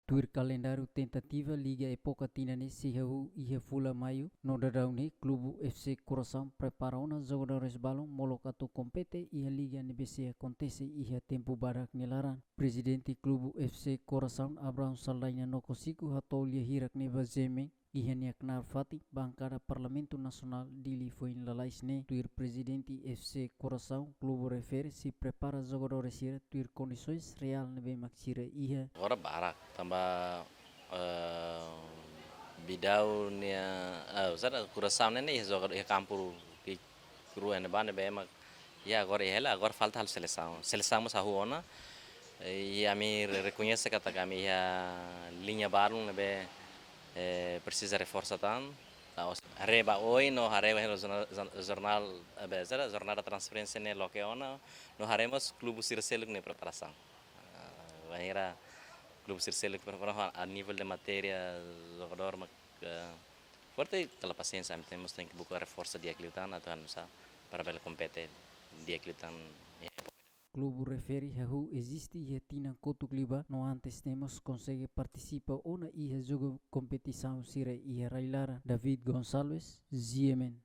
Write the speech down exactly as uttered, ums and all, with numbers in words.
Tuir kalendáriu tentativa liga époka tinan ne'e sei hahú iha fulan Maiu, no daudaun ne'e klubu F C Coração prepara ona jogadores balun molok atu kompete iha liga ne'ebé sei akontese iha tempu badak nia laran. Prezidente klubu F C Coração, Abraão Saldanha Nokosiku, hato'o lia hirak ne'e ba GMN iha nia knaar fatin bankada Parlamentu Nasionál Dili foin lalais ne'e. Tuir prezidente F C Coração, klubu refere sei prepara jogadores sira tuir kondisoens reál ne'ebé mak sira iha. Agora barak, tanba, eh, Bidau nia, eh, saida, Coração ne'e, ne'e jogadór iha kampu ke kru ene bane be mak. Ya, agora iha hela, agora falta halo selesaun. Selesaun mós hahú ona. I ami re-, rekoñese katak ami iha liña balun ne'ebé, eh, presiza reforsa tan. Ta'uk haree ba oin no haree ba jornál, jornál, eh, be, saida, jornada transferénsia ne'e loke ona, no haree mós klubu sira seluk nia preparasaun. Ah, bainhira klubu sira seluk prepara a nível de matéria, jogadór mak, eh, forte, kala pasiénsia, ami temos, tenke buka reforsa di'ak liután, atu hanesan para bele kompete di'ak liután. Klubu refere hahú eziste iha tinan kotuk liubá, no antes ne'e mós konsege partisipa ona iha jogu kompetisaun sira iha rai-laran. David Gonçalves, GMN.